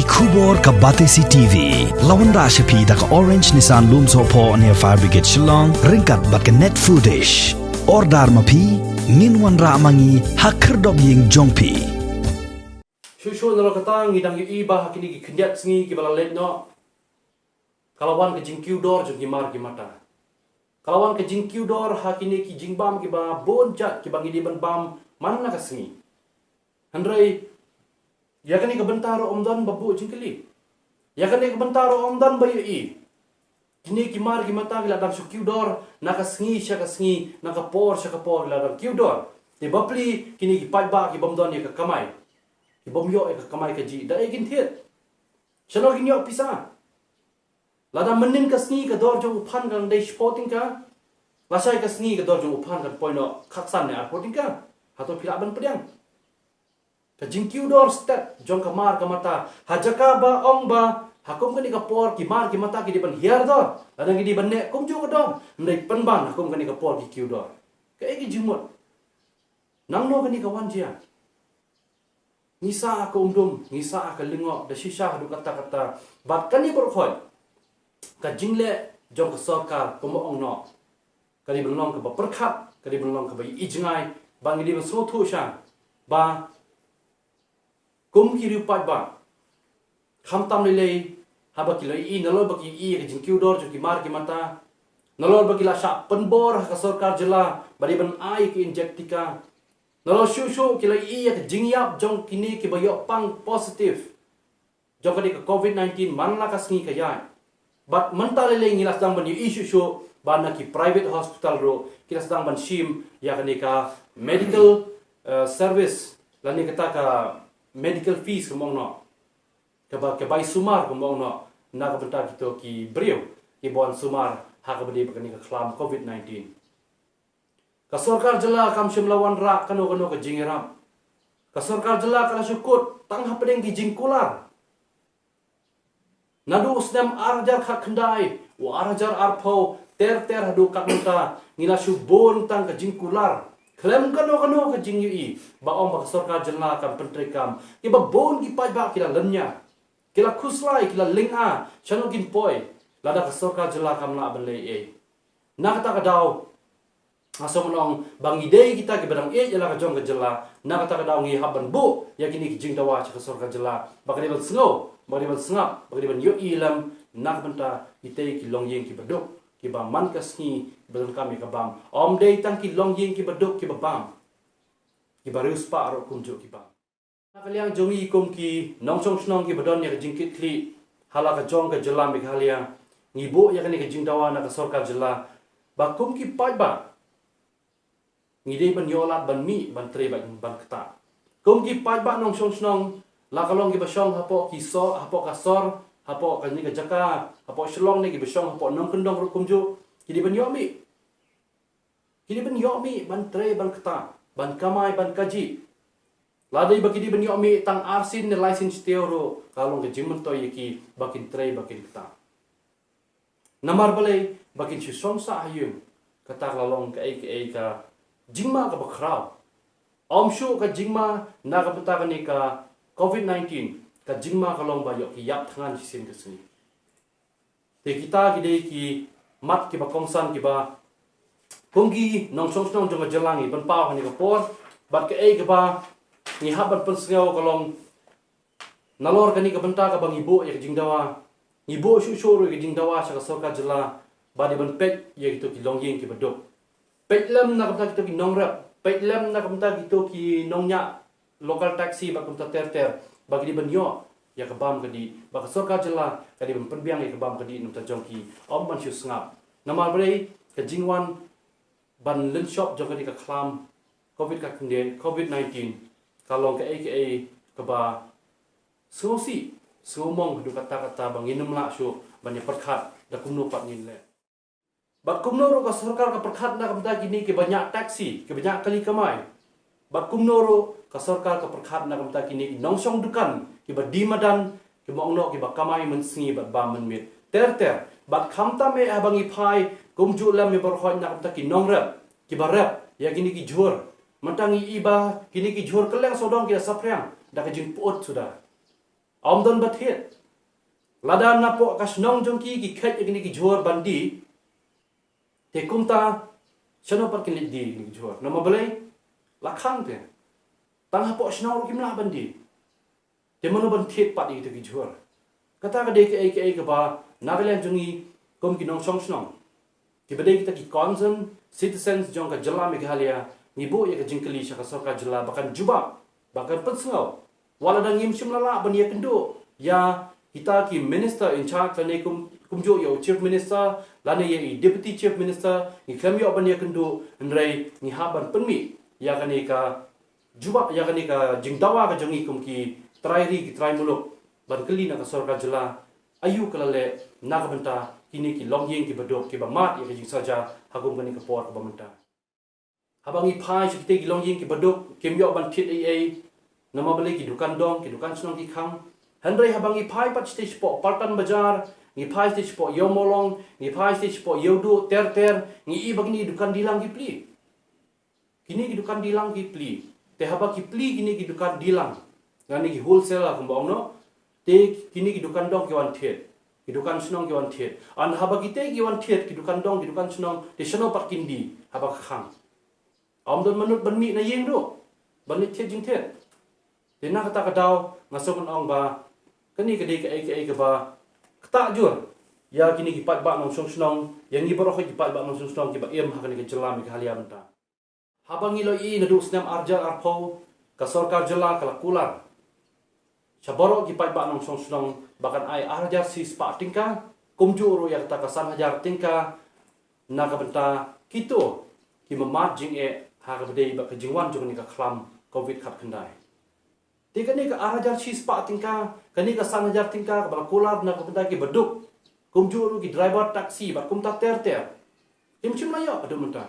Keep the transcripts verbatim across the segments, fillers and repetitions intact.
Khubor ka Batesi T V. La wanrah sha phi da ka Orange Nissan Lumsohphoh near Fire Brigade Shillong, ryngkat bad ka Net Foodish. Order ma phi, ngin wanrah ma ngi ha khyrdop ïing jong phi. Shuh shuh nalor kata ngi dang ïohi ba ha kine ki khyndiat sngi kiba la leit noh, ka la wan ka jingkiew dor jong ki mar ki mata. Ka la wan ka jingkiew dor ha kine ki jingbam kiba bun jait kiba ngi dei ban bam man la ka sngi. Hynrei ïa kane ka bynta ruh ym don ba buh jingkylli. Ïa kane ka bynta ruh ym don ba ïohi. Kine ki mar ki mata ki la dang shu kiew dor na ka sngi sha ka sngi, na ka por sha ka por ki la dang kiew dor. Te bapli kine ki paidbah ki bym don ïa ka kamai, ki bym ïoh ïa ka kamai kajih, da ei kin thied? Shano kin ïoh pisa? Lada mynnin ka sngi ka dor jong u phan ka dang dei shiphew tyngka, lashai ka sngi ka dor jong u phan kan poi noh khatsan ne arphew tyngka. Hato phi lah ban pdiang? Ka jingkiew dor stet jong ka mar ka mata, ha jaka ba ong ba ha kum kane ka por ki mar ki mata ki dei ban hiar dor, lada ki dei ban neh kumjuh ka dor, ym dei pynban ha kum kane ka por ki kiew dor. Kaei ka jingmut? Nangno kane ka wan jia? Ngi sah ha ka umdum, ngi sah ha ka lyngngoh, da shisha haduh katta katta. Bad kane baroh khoit, ka jingleh jong ka sorkar kumba ong noh, ka dei ban long kaba pyrkhat, ka dei ban long kaba ïohi jngai, ba ngi dei ban sngewthuh sha ba kum ki riew paidbah, khamtam lei lei haba ki la ïohi, nalor ba ki ïohi ïa ka jingkiew dor jong ki mar ki mata, nalor ba ki la shah pynbor ha ka sorkar jylla ba dei ban ai ki injek tika, nalor shuh shuh ki la ïohi ïa ka jingïap jong kine kiba ïoh pang positive jong kane ka covid nineteen man la ka sngi ka ïaid. Bad mynta lei lei ngi la sdang ban ïohi shuh shuh ba na ki private hospital ruh ki la sdang ban shim ïa kane ka medical, eh, service, lane kata ka medical fees kumba ong noh, kaba, ka bai sumar kumba ong noh, na ka bynta kito ki briew kiba wan sumar ha kaba dei bad kane ka khlam covid nineteen. Ka sorkar jylla kam shym la wanrah kano kano ka jingïarap. Ka sorkar jylla ka la shu kut tang hapdeng ki jingkular. Naduh u snem ar hajar khatkhyndai, u ar hajar arphew, ter ter haduh katne mynta, ngi la shu bun tang ka jingkular khlem kano kano ka jingïohi ba ong ba ka sorkar jylla kan pyntreikam. Kiba bun ki paidbah ki la lynñiar, ki la khuslai, ki la lynga, shano kin poi lada ka sorkar jylla kam lah ban leh ei ei. Na kata ka daw, nga sngew ban ong ba ngi dei kita kiba dang ïeit ïa la ka jong ka jylla, na kata ka daw ngi hap ban buh ïa kine ki jingdawa sha ka sorkar jylla ba ka dei ban sngew, ba ka dei ban sngap, ba ka dei ban ïohi lem na ka bynta kitei ki longïing kiba duk, kiba man ka sngi ba donkam ïa ka bam. Ym dei tang ki longïing kiba duk kiba bam, kiba riewspah ruh kumjuh ki bam. Na ka liang jong ngi kum ki nongshong shnong kiba don ïa ka jingkitkhlieh ha la ka jong ka jylla Meghalaya, ngi buh ïa kane ka jingdawa na ka sorkar jylla ba kum ki paidbah ngi dei ban ïoh lad ban mih ban trei ban, ban ktah. Kum ki paidbah nongshong shnong, la ka long kiba shong hapoh ki sor, hapoh ka sor, hapoh kane ka jaka, hapoh Shillong ne kiba shong hapoh nongkyndong ruh kumjuh, ki dei ban ïoh mih. Ki dei ban ïoh mih ban trei ban ktah, ban kamai ban kajih. La dei ba ki dei ban ïoh mih tang arsien ne laisien shatei ruh, ka long ka jingmyntoi ïa ki ba kin trei ba kin ktah. Namar balei? Ba kin shu shong sah ha ïing. Kata ka la long kaei kaei ka jingma kaba khraw. Ym shuh ka jingma na ka bynta kane ka covid nineteen, ka jingma ka long ba ïoh ki ïap thngan shisien ka sngi. Te kita ki dei ki mat kiba kongsan kiba kum ki nongshong shnong jong ka jylla ngi pynpaw ha kane ka por. Bad kaei kaba ngi hap ban pynsngew ka long, nalor kane ka bynta kaba ngi buh ïa ka jingdawa, ngi buh shuh shuh ruh ïa ka jingdawa sha ka sorkar jylla ba dei ban peit ïa kito ki longïing kiba duk. Peit lem na ka bynta kito ki nongrep, peit lem na ka bynta kito ki nongñiah local taxi bad kumta ter ter, ba ki dei ban ïoh ïa ka bam ka dih, ba ka sorkar jylla ka dei ban pynbiang ïa ka bam ka dih na ka bynta jong ki, ym ban shu sngap. Namar balei? Ka jingwan ban lynshop jong kane ka khlam covid ka khyndiat, covid nineteen, ka long kaei kaei kaba sngewsih, sngewmong haduh katta katta ba ngin ym lah shuh ban ïa pyrkhat da kumno pat ngin leh. Bad kumno ruh ka sorkar ka pyrkhat na ka bynta kine kiba ñiah taxi, kiba ñiah kali kamai. Bad kumno ruh ka sorkar ka pyrkhat na ka bynta kine ki nongshong dukan, kiba die madan, kiba ong noh kiba kamai mynsngi bad bam mynmiet ter ter. Bad khamtam eh haba ngi phai kumjuh lem ïa baroh khoit na ka bynta ki nongrep, kiba rep ïa kine ki jhur. Mynta ngi i ba kine ki jhur kylleng sawdong ki la saphriang da ka jingpyut suda. Ym don ba thied. Lada napoh ka shnong jong ki ki khet ïa kine ki jhur ban die, te kumta shano pat kin leit die kine ki jhur? Namar balei? La khang te. Tang hapoh shnong ruh kim lah ban die. Te mano ban thied pat ïa kito ki jhur? Kata ka dei kaei kaei kaba na ka liang jong ngi kum ki nongshong shnong, kiba dei kita ki concerned citizens jong ka jylla Meghalaya, ngi buh ïa ka jingkylli sha ka sorkar jylla ba kan jubab, ba kan pynsngew. Wat lada ngim shym la lah ban ïakynduh ïa kita ki minister in charge lane kum, kumjuh ïa u chief minister lane ïa i deputy chief minister, ngi khlem ïoh ban ïakynduh, hynrei ngi hap ban pynmih ïa kane ka jubab, ïa kane ka jingdawa ka jong ngi kum ki trai ri ki trai muluk, ban kylli na ka sorkar jylla, aïu ka la leh na ka bynta kine ki longïing kiba duk kiba mad ïa ka jingsaja ha kum kane ka por kaba mynta. Haba ngi phai sha kitei ki longïing kiba duk, kim ïoh ban thied ei ei. Namar balei? Ki dukan dong, ki dukan shnong ki khang. Hynrei haba ngi phai pat shatei shapoh Paltan Bazaar, ngi phai shatei shapoh Ïew Mawlong, ngi phai shatei shapoh Ïewduh ter ter, ngi i ba kine ki dukan dilang ki plie. Kine ki dukan dilang ki plie. Te haba ki plie kine ki dukan dilang, lane ki wholesaler kumba ong noh, te kine ki dukan dong ki wan thied, ki dukan shnong ki wan thied. An haba kitei ki wan thied, ki dukan dong, ki dukan shnong, te shano pat kin die haba ka khang? Ym don mano ban mih na ïing ruh ban leit thied jingthied. Te na kata ka daw nga sngewbha ban ong ba kane ka dei kaei kaei kaba ktah jur ïa kine ki paidbah nongshong shnong, ïa ngi baroh ki paidbah nongshong shnong kiba im ha kane ka jylla Meghalaya mynta. Haba ngi la ïohi naduh u snem ar hajar arphew, ka sorkar jylla ka la kular sha baroh ki paidbah nongshong shnong ba kan ai ar hajar shispah tyngka, kumjuh ruh ïa kata ka san hajar tyngka na ka bynta kito kiba mad jingeh ha kaba dei bad ka jingwan jong kane ka khlam covid khatkhyndai. Te kane ka ar hajar shispah tyngka, kane ka san hajar tyngka kaba la kular na ka bynta kiba duk, kumjuh ruh ki driver taxi bad kumta ter ter, kim shym la ïoh haduh mynta.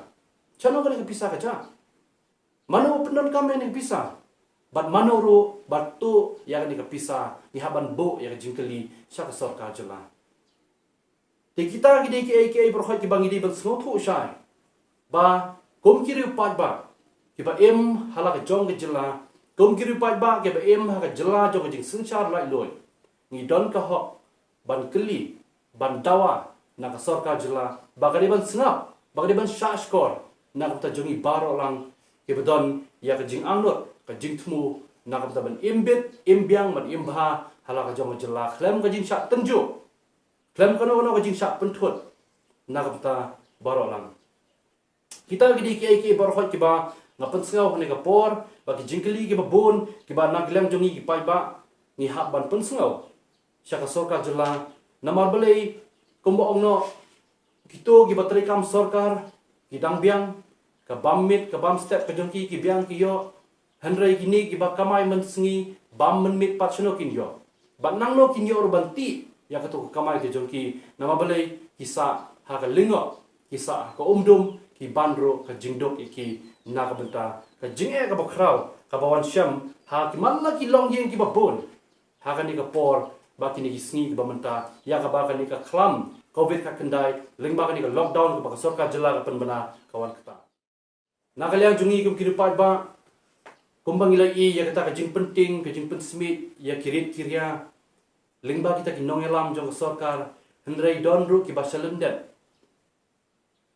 Shano kane ka pisa ka jah? Mano ba pyndonkam ïa kane ka pisa? Bad mano ruh ba tuh ïa kane ka pisa? Ngi hap ban buh ïa ka jingkylli sha ka sorkar jylla. Te kita ki dei kiei kiei baroh kiba ngi dei ban sngewthuh shai ba kum ki riew paidbah kiba im ha la ka jong ka jylla, kum ki riew paidbah kiba im ha ka jylla jong ka jingsynshar laitluid, ngi don ka hok ban kylli, ban dawa na ka sorkar jylla ba ka dei ban sngap, ba ka dei ban shahshkor na ka bynta jong ngi baroh lang kiba don ïa ka jingangnud, ka jingthmu na ka bynta ban im bit, im biang, ban im bha ha la ka jong ka jylla khlem ka jingshah tynjuh, khlem kano kano ka jingshah pynthut na ka bynta baroh lang. Kita ki dei kiei kiei baroh kiba nga pynsngew ha kane ka por, ba ki jingkylli kiba bun kiba na ka liang jong ngi ki paidbah ngi hap ban pynsngew sha ka sorkar jylla. Namar balei? Kumba ong noh, kito kiba trei kam sorkar ki dang biang, ka bam miet ka bam step ka jong ki ki biang ki ïoh. Hynrei kine kiba kamai mynsngi bam mynmiet pat shano kin ïoh? Bad nangno kin ïoh ruh ban tih ïa kato ka kamai ka jong ki? Namar balei? Ki sah ha ka lyngngoh, ki sah ha ka umdum, ki ban ruh ka jingduk ïa ki na ka bynta ka jingeh kaba khraw kaba wan shem ha ki man la ki longïing kiba bun ha kane ka por, ba kine ki sngi kiba mynta, ïa kaba kane ka khlam covid khatkhyndai, lyngba kane ka lockdown kaba ka sorkar jylla ka pynbna, ka wan kata. Na ka liang jong ngi kum ki riew paidbah, kumba ngi la ïohi ïa kata ka jingpynting, ka jingpynsmit ïa ki rit ki ria lyngba kita ki nongïalam jong ka sorkar, hynrei don ruh kiba shalyndet,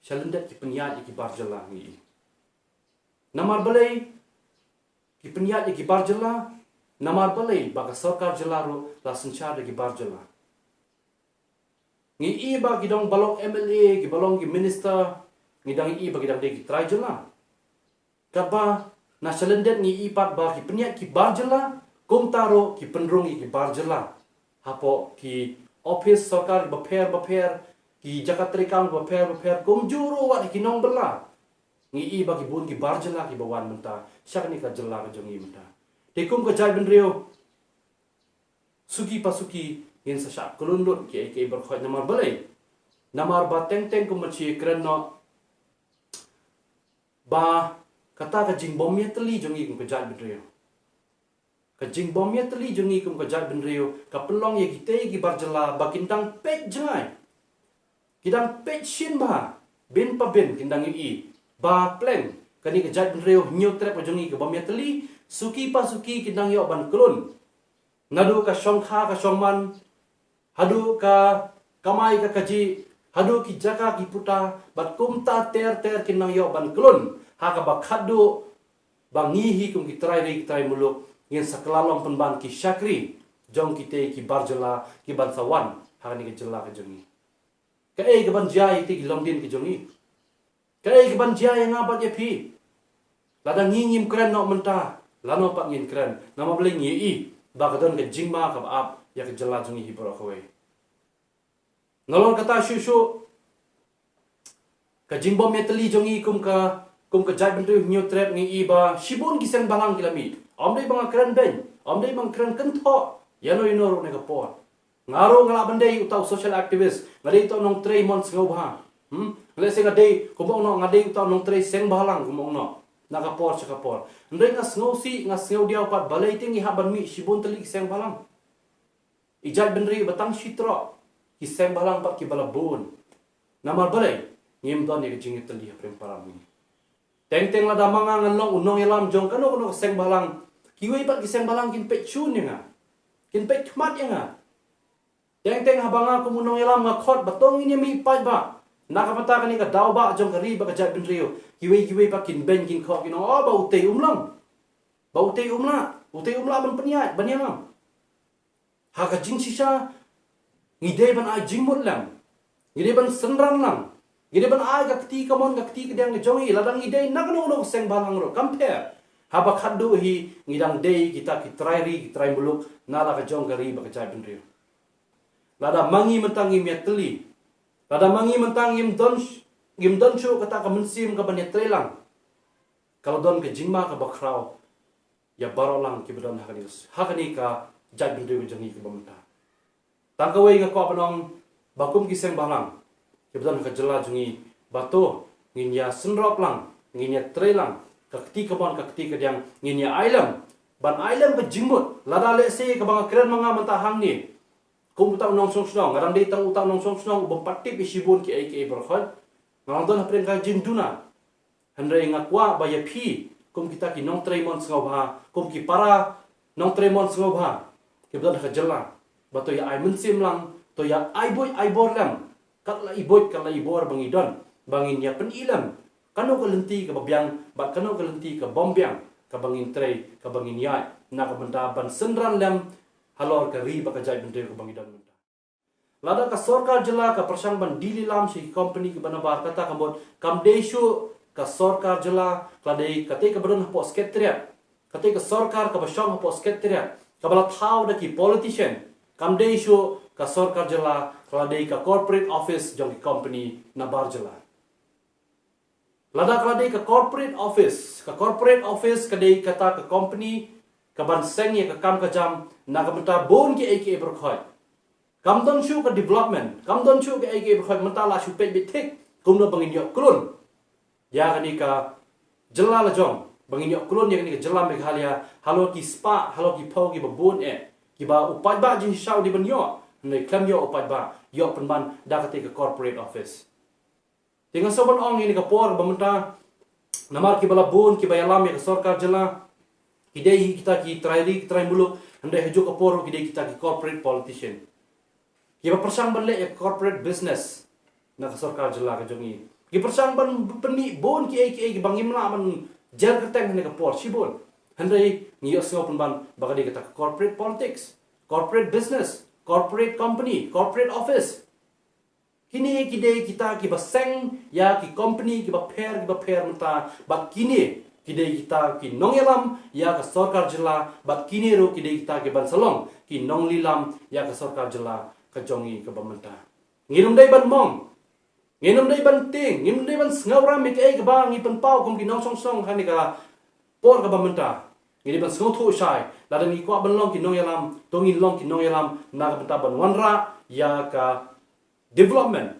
shalyndet ki pynïaid ïa ki bar jylla, ngi ïohi. Namar balei ki pynïaid ïa ki bar jylla? Namar balei? Ba ka sorkar jylla ruh la synshar da ki bar jylla. Ngi ïohi ba ki dong ba long M L A, kiba long ki minister, ngi dang ïohi ba ki dang dei ki trai jylla. Katba na shalyndet ngi ïohi pat ba ki pynïaid ki bar jylla, kumta ruh ki pynrung ïa ki bar jylla hapoh ki ophis sorkar kiba pher ba pher, ki jaka treikam kiba pher ba pher, kumjuh ruh wat ki nongbylla. Ngi ïohi ba ki bun ki bar jylla kiba wan mynta sha kane ka jylla ka jong ngi mynta. Te kum ka jaitbynriew, suki pa suki, ngin sa shah khlun lut kiei kiei baroh. Namar balei? Namar ba teng teng kumba ngi kren noh, ba kata ka jingbym ïatylli jong ngi kum ka jaitbynriew, ka jingbym ïatylli jong ngi kum ka jaitbynriew ka pynlong ïa kitei ki bar jylla ba kin dang peit jngai, ki dang peit shin bha, bynta ba kin dang ïohi ba pleng kane ka jaitbynriew hynñiewtrep ka jong ngi kabym ïatylli, suki pa suki kin dang ïoh ban khlun. Naduh ka shongkha ka shongman, haduh ka kamai ka kajih, haduh ki jaka ki puta, bad kumta ter ter kin nang ïoh ban klun ha kaba khatduh ba ngi hi kum ki trai ri ki trai muluk ngin sa kylla long pynban ki shakri jong kitei ki bar jylla ki ban sa wan ha kane ka jylla ka jong ngi. Kaei ka ban jia ïa kitei ki longdien ki jong ngi? Kaei ka ban jia ïa nga bad ïa phi? Lada ngi ngim kren noh mynta, lano pat ngin kren? Namar balei ngi ïohi ba ka don ka jingma kaba ap ïa ka jylla jong ngi hi baroh kawei. Nalor kata shuh shuh, ka jingbym ïatylli jong ngi kum ka, kum ka jaitbynriew Hynñiewtrep ngi ïohi ba shibun ki seng bhalang ki la mih. Ym dei ba nga kren beiñ, ym dei ba nga kren kynthoh ïano ïano ruh ha kane ka por. Nga ruh nga lah ban dei uta u social activist, nga dei uta u nongtrei mon sngewbha. Hmm? Lehse nga dei, kumba ong noh, nga dei uta u nongtrei seng bhalang kumba ong noh. Na ka por sha ka por. Hynrei nga sngewsih, nga sngewdiaw pat balei te ngi hap ban mih shibun tylli ki seng bhalang. I jaitbynriew ba tang shi troh ki seng bhalang pat kiba la bun. Namar balei? Ngim don ïa ka jingïatylli ha pdeng para ngi. Teng teng lada ma nga ngan long u nongïalam jong kano kano ka seng bhalang, kiwei pat ki seng bhalang kin peit shun ïa nga, kin peit khmat ïa nga. Teng teng haba nga kum u nongïalam nga khot ba to ngin ïa mih paidbah na ka bynta kane ka daw bah jong ka ri bad ka jaitbynriew, kiwei kiwei pat kin beiñ kin khoh kin ong, oh, ba utei um long, ba utei um lah, utei um lah ban pynïaid ban ïalam. Ha ka jingshisha ngi dei ban ai jingmut lang, ngi dei ban synran lang, ngi dei ban ai ka kti kamon ka kti kadiang ka jong ngi. Lada ngi dei na kano kano ka seng bhalang ruh kam pher, haba khatduh hi ngi dang dei kita ki trai ri ki trai muluk na la ka jong ka ri bad ka jaitbynriew. Lada ma ngi mynta ngim ïatylli, lada ma ngi mynta ngim don, ngim don shuh kata ka mynsiem ka ban ïatrei lang, ka la don ka jingma kaba khraw ïa baroh lang kiba don ha kane, ha kane ka jaitbynriew jong ngi kaba mynta. Tang kawei nga kwah ban ong ba kum ki seng bhalang kiba don ha ka jylla jong ngi, ba to ngin ïa synrop lang, ngin ïa trei lang ka kti kamon ka kti kadiang, ngin ïa ai lem, ban ai lem ka jingmut. Lada lehse kaba nga kren ma nga mynta hangne kum uta u nongshong shnong, nga dang dei tang uta u nongshong shnong uba pat tip ïa shibun kiei kiei baroh khoit, nga dang don hapdeng ka jingduna. Hynrei nga kwah ba ïa phi kum kita ki nongtrei mon sngewbha, kum ki para nongtrei mon sngewbha kiba don ha ka jylla, ba to ïa ai mynsiem lang, to ïa ai buit ai bor lang, kat la i buit kat la i bor ba ngi don, ba ngin ïa pyni lem kano ka lynti kaba biang bad kano ka lynti ka bym biang kaba ngin trei, kaba ngin ïaid na ka bynta ban synran lem halor ka ri bad ka jaitbynriew kaba ngi don mynta. Lada ka sorkar jylla ka pyrshang ban deal lilam sha ki company kiba nabar, kata ka mut kam dei shuh ka sorkar jylla, ka la dei katei kaba don hapoh Secretariat, katei ka sorkar kaba shong hapoh Secretariat kaba la thaw da ki politician. Kam dei shuh ka sorkar jylla, ka la dei ka corporate office jong ki company nabar jylla. Lada ka la dei ka corporate office, ka corporate office ka dei kata ka company ka ban seng ïa ka kam ka jam na ka bynta bun kiei kiei baroh khoit. Kam don shuh ka development, kam don shuh kiei kiei baroh khoit, mynta la shu peit beit thik kumno ba ngin ïoh klun ïa kane ka jylla la jong, ba ngin ïoh klun ïa kane ka jylla Meghalaya halor ki spah, halor ki phew kiba bun eh, kiba u paidbah jingshisha u dei ban ïoh, hynrei khlem ïoh u paidbah, ïoh pynban da katei ka corporate office. Te nga sngewbha ban ong ïa kane ka por ba mynta, namar kiba la bun kiba ïalam ïa ka sorkar jylla ki dei hi kita ki trai ri ki trai muluk, hynrei ha juh ka por ruh ki dei kita ki corporate politician kiba pyrshang ban leh ïa ka corporate business na ka sorkar jylla ka jong ngi. Ki pyrshang ban pynmih bun kiei kiei kiba ngim lah ban jer kyrteng ha kane ka por shibun. Hynrei ngi ïohsngew pynban ba ka dei kata ka corporate politics, corporate business, corporate company, corporate office. Kine ki dei kita kiba seng ïa ki company kiba pher kiba pher mynta, bad kine ki dei kita ki nongïalam ïa ka sorkar jylla, bad kine ruh ki dei kita ki ban sa long ki nonglilam ïa ka sorkar jylla ka jong ngi kaba mynta. Ngim dei ban mong, ngim dei ban tieng, ngim dei ban sngewram ïa kaei kaba ngi pynpaw kum ki nongshong shnong ha kane ka por kaba mynta. Ngi dei ban sngewthuh shai, lada ngi kwah ban long ki nongïalam, to ngin long ki nongïalam na ka bynta ban wanrah ïa ka development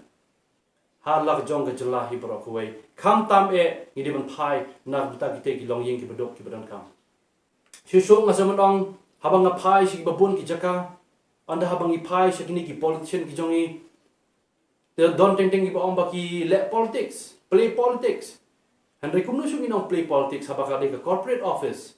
ha la ka jong ka jylla hi baroh kawei. Khamtam eh ngi dei ban phai na ka bynta kitei ki longïing kiba duk kiba donkam. Shuh shuh nga sngewbha ban ong, haba nga phai sha kiba bun ki jaka, ynda haba ngi phai sha kine ki politician ki jong ngi, te don teng teng kiba ong ba ki leh politics, play politics. Hynrei kumno shuh ngin ong play politics haba ka dei ka corporate office?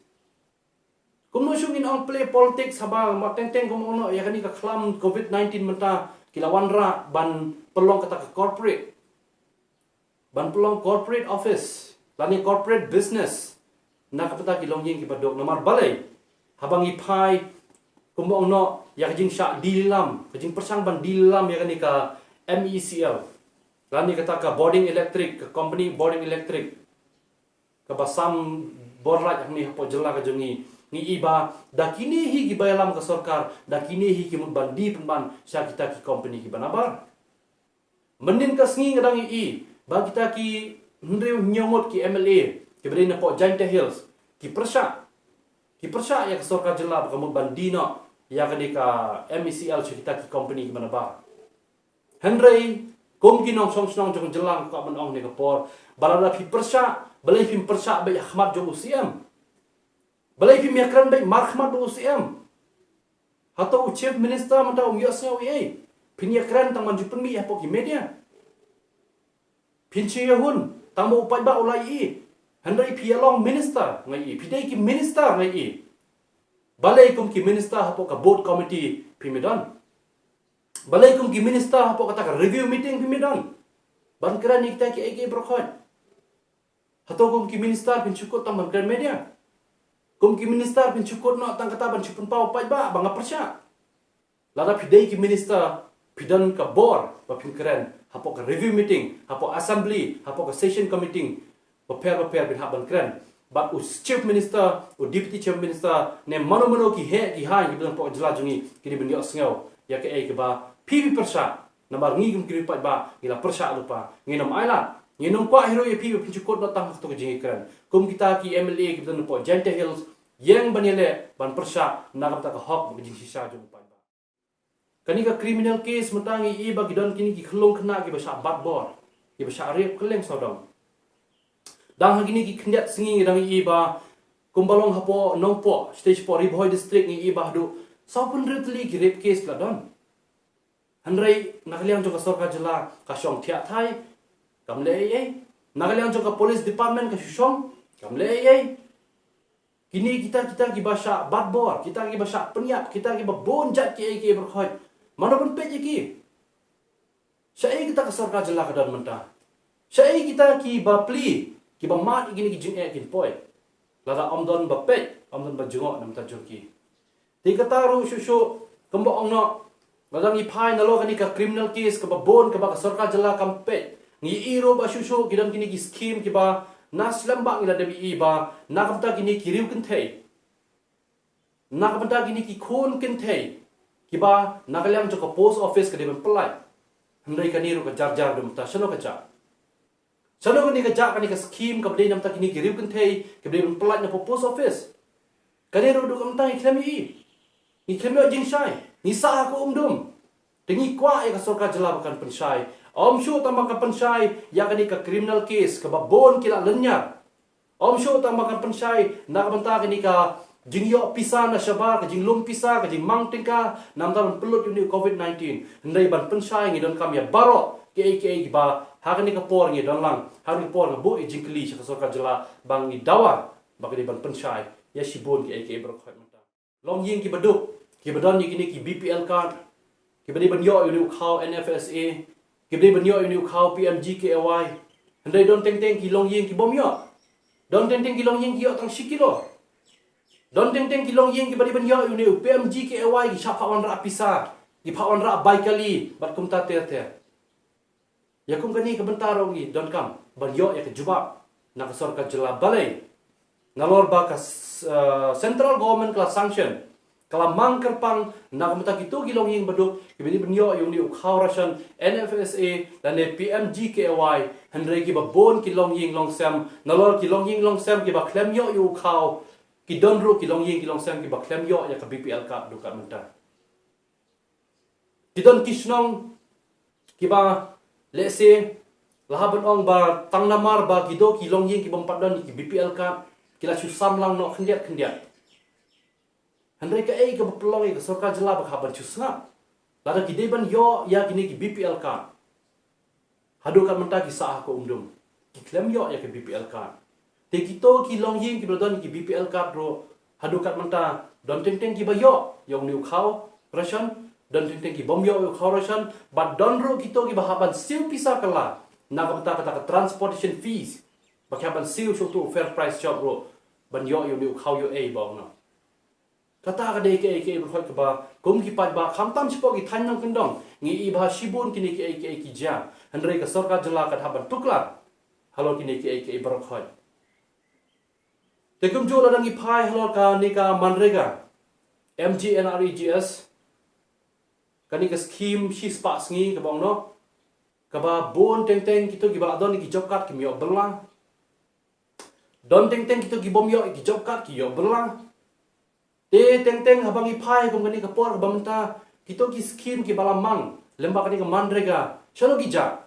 Kumno shu ngin ong play politics haba ma teng teng kum ong noh ïa kane ka khlam covid nineteen mynta ki la wanrah ban pynlong kata ka corporate, ban pynlong corporate office lane corporate business na ka bynta ki longïing kiba duk. Namar balei, haba ngi phai kum ong noh ïa ka jingshah deal lam, ka jingpyrshang ban deal lam ïa kane ka M E C L lane kata ka bording electric, ka company bording electric kaba sam bor lait hangne hapoh jylla ka jong ngi, ngi i ba da kine hi kiba ïalam ka sorkar, da kine hi ki mut ban die pynban sha kita ki company kiba nabar. Mynnin ka sngi nga dang i ba kita ki hynriew hynñiew ngut ki M L A kiba dei napoh Jaintia Hills ki pyrshah, ki pyrshah ïa ka sorkar jylla ba ka mut ban die noh ïa kane ka M E C L sha kita ki company kiba nabar. Hynrei kum ki nongshong shnong jong jylla, nga kwah ban ong ne ka por, ba lada phi pyrshah, balei phim pyrshah beit ha khmat jong u C M? Balei phim ïakren beit markhmat bad u C M? Hato u Chief Minister mynta um ïohsngew ei ei? Phin ïakren tang ban ju pynmih hapoh ki media. Phin shu ïahun tang ba u paidbah u la ïohi. Hynrei phi ïa long minister, nga ïohi, phi dei ki minister, nga ïohi. Balei kum ki minister hapoh ka board committee phim don? Balei kum ki minister hapoh kata ka review meeting phim don ban kren ïa kita kiei kiei baroh khoit? Hato kum ki minister phin shu kut tang ban kren media? Kum ki minister phin shu kut noh tang kata ban shu pynpaw paidbah ba nga pyrshah? Lada phi dei ki minister, phi don ka bor ba phin kren hapoh ka review meeting, hapoh assembly, hapoh ka session committee bapher bapher phin hap ban kren. Bad u Chief Minister, u Deputy Chief Minister, ne mano mano ki heh ki haiñ kiba don hapoh jylla jong ngi, ki dei ban ïohsngew ïa kaei kaba phi phi pyrshah. Namar ngi kum ki paidbah ngi la pyrshah lypa, ngin ym ailad, ngin ym kwah hi ruh ïa phi ba phin shu kut noh tang ha kato ka jingïakren. Kum kita ki M L A kiba don hapoh Jaintia Hills, ïeng ban ïaleh ban pyrshah na ka bynta ka hok bad ka jingshisha jong u paidbah. Kane ka criminal case mynta ngi i ba ki don kine ki khyllung khynnah kiba shah bat bor, kiba shah rape kylleng sawdong. Dang ha kine ki khyndiat sngi ngi dang i ba kumba long hapoh Nongpoh, stage hapoh Ri Bhoi District, ngi i ba haduh sawphew hynriew tylli ki rape case ki la don. Hynrei na ka liang jong ka sorkar jylla ka shong thiah thai, kam leh ei ei. Na ka liang jong ka police department ka shu shong, kam leh ei ei. Kine kita kita kiba shah bat bor, kita kiba shah pynïap, kita kiba bun jait kiei kiei baroh khoit, mano ban peit ïa ki? Shaei kita ka sorkar jylla ka don mynta? Shaei kita kiba plie, kiba mad ïa kine ki jingeh kin poi? Lada ym don ba peit, ym don ba jngoh na bynta jong ki. Te kata ruh shuh shuh, kumba ong noh, lada ngi phai nalor kane ka criminal case kaba bun kaba ka sorkar jylla kam peit, ngi i ruh ba shuh shuh ki don kine ki scheme kiba na slem bha ngi la dep i ba na ka bynta kine ki riew kynthei, na ka bynta kine ki khun kynthei kiba na ka liang jong ka post office ka dei ban pyllait. Hynrei kane ruh ka jar jar, da mynta shano ka jah? Shano kane ka jah, kane ka scheme kaba dei na bynta kine ki riew kynthei kiba dei ban pyllait na post office? Kane ruh haduh mynta ngi khlem i, ngi khlem ïoh jingshai, ngi sah ha ka umdum. Te ngi kwah ïa ka sorkar jylla ba kan pynshai. Ym shuh tang ba kan pynshai ïa kane ka criminal case kaba bun ki la lynñiar. Ym shuh tang ba kan pynshai na ka bynta kane ka jingïoh pisa na shabar, ka jinglum pisa, ka jingmang tyngka na bynta ban pynlut ïa une u covid nineteen. Hynrei ban pynshai ngi donkam ïa baroh kiei kiei kiba ha kane ka por ngi don lang, ha kane ka por nga buh ïa jingkylli sha ka sorkar jylla ba ngi dawa ba ka dei ban pynshai ïa shibun kiei kiei baroh khoit mynta. Longïing kiba duk, kiba don ïa kine ki B P L card, kiba dei ban ïoh ïa une u khaw N F S A, kiba dei ban ïoh ïa une u khaw P M G K A Y. Hynrei don teng teng ki longïing ki bym ïoh. Don teng teng ki longïing ki ïoh tang shi kilo. Don teng teng ki longïing kiba dei ban ïoh ïa une u P M G K A Y ki shah phah wanrah pisa, ki phah wanrah bai kali bad kumta ter ter. Ïa kum kane ka bynta ruh ngi donkam ban ïoh ïa ka jubab na ka sorkar jylla, balei nalor ba ka s-, eh, central government ka la sanction, ka la mang kyrpang na ka bynta kito ki longïing ba duk kiba dei ban ïoh ïa une u khaw ration N F S A lane P M G K A Y, hynrei kiba bun ki longïing longsem, nalor ki longïing longsem kiba khlem ïoh ïa u khaw, ki don ruh ki longïing ki longsem kiba khlem ïoh ïa ka B P L card haduh mynta. Ki don ki shnong kiba, let's say, la hap ban ong ba tang namar ba kido ki longïing kibym pat don ki B P L card, ki la shu sam lang noh khyndiat khyndiat. Hynrei kaei kaba pynlong ïa ka sorkar jylla ba ka hap ban shu sngap? Lada ki dei ban ïoh ïa kine ki B P L card, haduh mynta ki sah ha ka umdum, ki khlem ïoh ïa ka B P L card. Te kito ki longïing kiba don ki B P L card ruh Haduh kat mynta don teng teng kiba ïoh ïa une u khaw ration, don teng teng ki bym ïoh ïa u khaw ration, bad don ruh kito kiba hap ban siew pisa kylla na ka bynta kata ka transportation fees, ba ki hap ban siew shuh tu u fair price shop ruh ban ïoh ïa une u khaw ïoh ei ba ong noh. Kata ka dei kaei kaei baroh kaba kum ki paidbah khamtam shapoh ki thaiñ nongkyndong ngi i ba shibun kine kaei kaei ki jia, hynrei ka sorkar jylla ka hap ban tuklar halor kine kaei kaei baroh. Te kumjuh lada ngi phai halor kane ka MGNREGA, M G N R E G S, kane ka skim shispah sngi kaba ong noh, kaba bun teng teng kito kiba la don ki job card kim ïoh bylla. Don teng teng kito ki bym ïoh ki job card ki ïoh bylla. Te teng teng haba ngi phai kum kane ka por kaba mynta, kito ki skim kiba la mang lyngba kane ka MGNREGA, shano ki jah?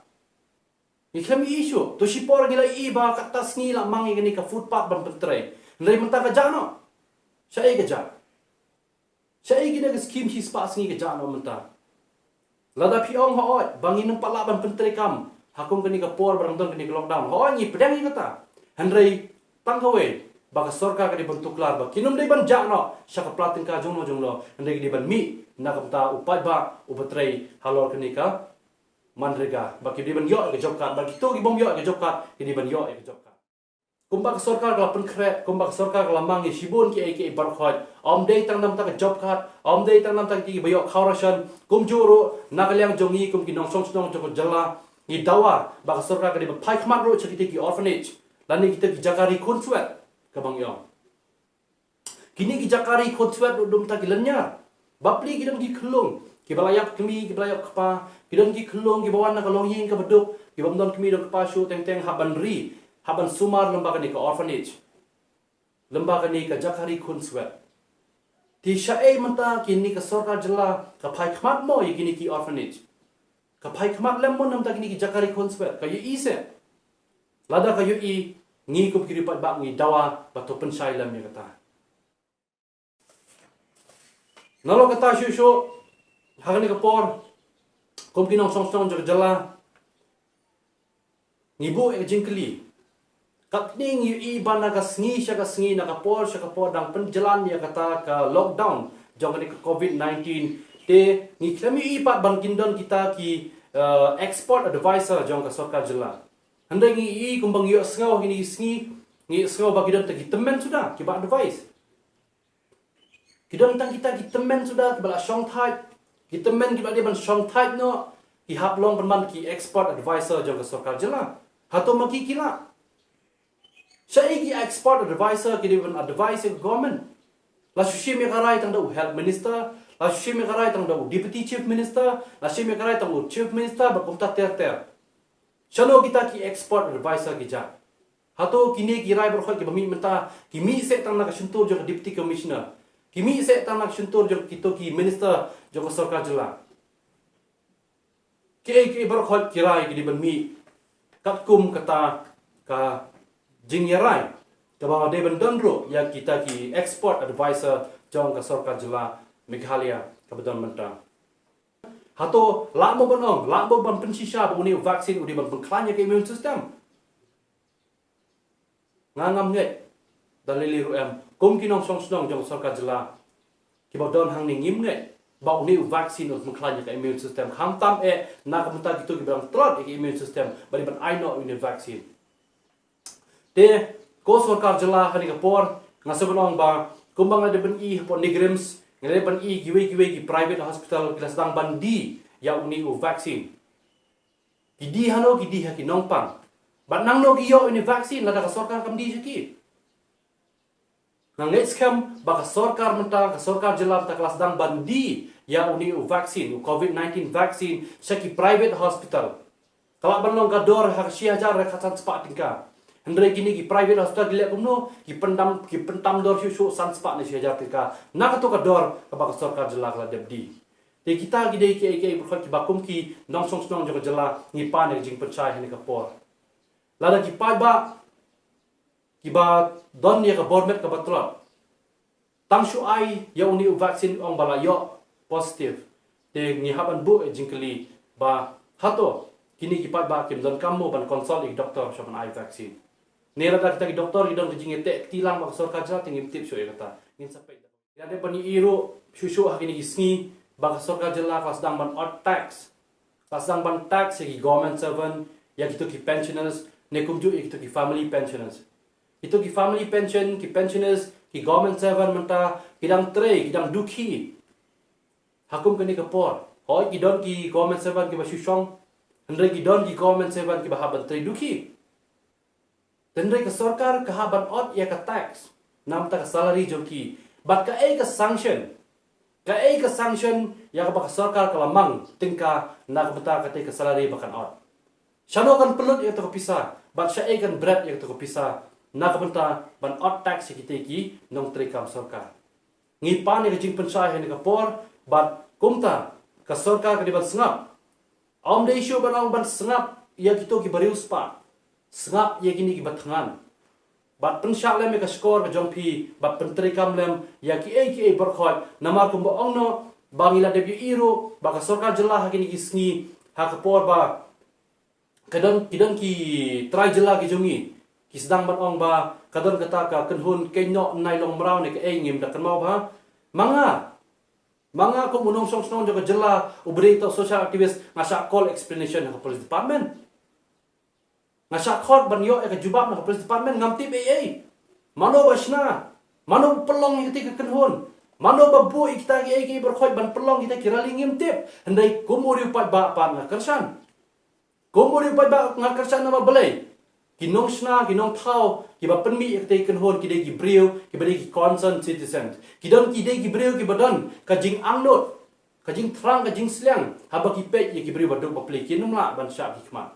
Ngi khlem ïohi shuh. To shipor ngi la ïohi ba kata sngi la mang ïa kane ka footpath ban pyntrei. Hynrei mynta ka jah noh? Shaei ka jah? Shaei kine ki skim shispah sngi ka jah noh mynta? Lada phi ong hooid ba ngin ym pat lah ban pyntreikam ha kum kane ka por ba dang don kane ka lockdown, hooid ngi pdiang ïa kata. Hynrei tang kawei ba ka sorkar ka dei ban tuklar ba kin ym dei ban jah noh sha ka pla tyngka jong no jong no, hynrei ka dei ban mih na ka bynta u paidbah uba trei halor kane ka MGNREGA, ba ki dei ban ïoh ïa ka job card, ba kito ki bym ïoh ïa ka job card ki dei ban ïoh ïa ka job card. Kumba ka sorkar ka la pynkhreh, kumba ka sorkar ka la mang ïa shibun kiei kiei baroh. Ym dei tang na ka bynta ka job card, ym dei tang na ka bynta kiba ïoh khaw ration, kumjuh ruh na ka liang jong ngi kum ki nongshong shnong jong ka jylla, ngi dawa ba ka sorkar ka dei ban phai khmat ruh sha kito ki orphanage lane kito ki jaka ri khunswet kaba ngi ong. Kine ki jaka ri khunswet ruh dum ta ki lynñiar. Bapli ki don ki khyllung kiba la ïap kmie, kiba la ïap kpa, ki don ki khyllung kiba wan na ka longïing kaba duk, ki bym don kmie don kpa shuh, teng teng hap ban ri, hap ban sumar lyngba kane ka orphanage, lyngba kane ka jaka ri khunswet. Te shaei mynta kine ka sorkar jylla ka phai khmat mo ïa kine ki orphanage? Ka phai khmat lem mo na ka bynta kine ki jaka ri khunswet? Ka ïohi seh? Lada ka ïohi, ngi kum ki riewpaidbah ngi dawa ba to pynshai lem ïa kata. Nalor kata shuh shuh, ha kane ka por, kum ki nongshong shnong jong ka jylla, ngi buh ïa ka jingkylli. Katne ngi ïohi ba na ka sngi sha ka sngi, na ka por sha ka por dang pynjlan ïa kata ka lockdown jong kane ka covid nineteen. Te ngi khlem ïohi pat ba kin don kita ki, eh, expert advisor jong ka sorkar jylla. Hynrei ngi ïohi kumba ngi ïohsngew ha kine ki sngi, ngi ïohsngew ba ki don tang ki tymmen suda kiba advice. Ki don tang kita ki tymmen suda kiba la shongthait, ki tymmen kiba la dei ban shongthait noh, ki hap long pynban ki expert advisor jong ka sorkar jylla. Hato ma ki ki lah? Shaei ki expert advisor ki dei ban advice ïa ka government? La shu shim ïa ka rai tang da u health minister, la shu shim ïa ka rai tang da u deputy chief minister, la shim ïa ka rai tang u chief minister bad kumta ter ter. Shano kita ki expert advisor ki jah? Hato kine ki rai baroh kiba mih mynta ki mih seh tang na ka shyntur jong ka deputy commissioner, ki mih seh tang na ka shyntur jong kito ki minister jong ka sorkar jylla? Kiei kiei baroh ki rai ki dei ban mih katkum kata ka jingïarai kaba dei ban don ruh ïa kita ki expert advisor jong ka sorkar jylla Meghalaya kaba don mynta. Hato lah mo ban ong, lah mo ban pynshisha ba une u vaccine u dei ban pynkhlaiñ ïa ka immune system? Nga ngam ngeit, da lei lei ruh em, kum ki nongshong shnong jong ka sorkar jylla kiba don hangne ngim ngeit ba une u vaccine un pynkhlaiñ ïa ka immune system, khamtam eh na ka bynta kito kiba dang tlot ïa ka immune system ba dei ban ai noh ïa une u vaccine. Te ko sorkar jylla, ha kane ka por nga sngewbha ban ong ba kumba nga la dep ban i hapoh NEIGRIHMS, nga la dep ban i kiwei kiwei ki private hospital ki la sdang ban die ïa une u vaccine. Ki die hano? Ki die ha ki nongpang. Bad nangno ki ïoh ïa une u vaccine lada ka sorkar kam die sha ki? Nga ngeit skhem ba ka sorkar mynta, ka sorkar jylla mynta ka la sdang ban die ïa une u vaccine, u covid nineteen vaccine, sha ki private hospital. Ka lah ban long ka dor ha ka shi hajar re khatsan spah tyngka. Hynrei kine ki private hospital ki leh kumno? Ki pyndam, ki pyntam dor shuh shuh, san spah ne shi hajar tyngka na kato ka dor kaba ka sorkar jylla ka la dep die. Te kita ki dei kiei kiei baroh kiba kum ki nongshong shnong jong ka jylla ngi pan ïa ka jingpynshai ha kane ka por. Lada ki paidbah kiba don ïa ka bor met kaba tlot tang shu ai ïa une u vaccine, ong ba la ïoh positive, te ngi hap ban buh ïa ka jingkylli ba hato kine ki paidbah kim donkam mo ban consult ïa ki doktor sha ban ai vaccine? Ne lada kita ki doktor ki don ka jingïateh kti lang bad ka sorkar jylla, te ngim tip shuh ïa kata. Ngin sa peit. Ïa dei ban ïohi ruh shuh shuh ha kine ki sngi ba ka sorkar jylla ka la sdang ban ot tax. Ka la sdang ban tax ïa ki government servant, ïa kito ki pensioners, ne kumjuh ïa kito ki family pensioners. Kito ki family pension, ki pensioners, ki government servant mynta ki dang trei, ki dang dukhi. Ha kum kane ka por, hooid ki don ki government servant kiba shu shong, hynrei ki don ki government servant kiba hap ban trei dukhi. Hynrei ka sorkar ka hap ban ot ïa ka tax namar ka salary jong ki. Bad kaei ka sanction, kaei ka sanction ïa kaba ka sorkar ka la mang tyngka na ka bynta katei ka salary ba kan ot? Shano kan pynlut ïa kato ka pisa, bad shaei kan bret ïa kato ka pisa na ka bynta ban ot tax ïa kitei ki nongtrei kam sorkar? Ngi pan ïa ka jingpynshai ha kane ka por, bad kumta ka sorkar ka dei ban sngap. Ym dei shuh ban ong ban sngap ïa kito kiba riewspah. Sngap ïa kine kiba thngan. Bad pynshah lem ïa ka shkor ka jong phi, bad pyntreikam lem ïa kiei kiei baroh khoit. Namar kumba ong noh, ba ngi la dep ïohi ruh ba ka sorkar jylla ha kine ki sngi, ha ka por ba ka don, ki don ki trai jylla ki jong ngi ki sdang ban ong ba ka don kata ka kynhun keiñ noh nai long mraw ne kaei, ngim da kynmaw bha. Ma nga, ma nga kum u nongshong shnong jong ka jylla uba dei uta u social activist, nga shah call explanation ha ka police department. Nga shah khot ban ïoh ïa ka jubab na ka police department, ngam tip ei ei. Mano ba shna, mano ba pynlong ïa kitei ka kynhun, mano ba buh ïa kita kiei kiei baroh khoit ban pynlong kita ki rally, ngim tip. Hynrei kum u riew paidbah pat nga kyrshan. Kum u riew paidbah nga kyrshan namar balei? Ki nongshna, ki nongthaw kiba pynmih ïa katei ka kynhun ki dei ki briew kiba dei ki concerned citizen. Ki don, ki dei ki briew kiba don ka jingangnud, ka jingthrang, ka jingsliang haba ki peit ïa ki briew ba duk ba plie, kim lah ban shah ki khmat.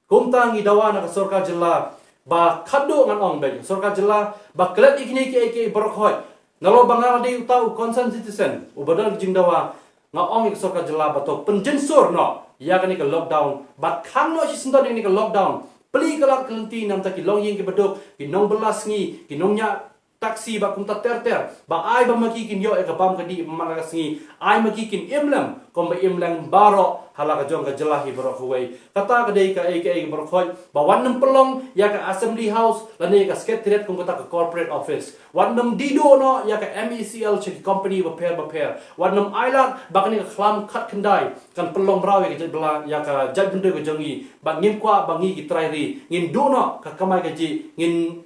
Kumta ngi dawa na ka sorkar jylla ba khadduh, ngan ong beit, sorkar jylla ba klet ïa kine kiei kiei baroh khoit. Nalor ba nga la dei uta u concerned citizen uba don ka jingdawa, nga ong ïa ka sorkar jylla ba to pynjynsur noh ïa kane ka lockdown, bad khang noh shisyndon ïa kane ka lockdown. Plie ka lad ka lynti namar ki longïing kiba duk, ki nongbylla sngi, ki nongñiah taxi bad kumta ter ter, ba ai ba ma ki kin ïoh ïa ka bam ka dih man la ka sngi, ai ma ki kin im lem kumba im leng baroh ha la ka jong ka jylla hi baroh kawei. Kata ka dei kaei kaei baroh khoit, ba wat nym pynlong ïa ka Assembly House lane ïa ka Secretariat kum kata ka corporate office. Wat nym die duh noh ïa ka M E C L sha ki company bapher bapher. Wat nym ailad ba kane ka khlam khatkhyndai kan pynlong mraw ïa ka jaitbla, ïa ka jaitbynriew ka jong ngi. Bad ngim kwah ba ngi ki trai ri ngin duh noh ka kamai kajih, ngin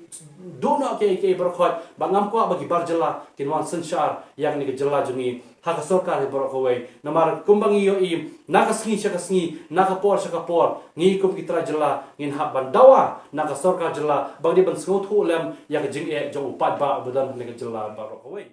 duh noh kiei kiei baroh khoit, bad ngam kwah ba ki bar jylla kin wan synshar ïa kane ka jylla jong ngi ha ka sorkar hi baroh kawei. Namar kumba ngi ïohi na ka sngi sha ka sngi, na ka por sha ka por, ngi kum ki trai jylla ngin hap ban dawa na ka sorkar jylla ba ka dei ban sngewthuh lem ïa ka jingeh jong u paidbah uba don ha kane ka jylla baroh kawei.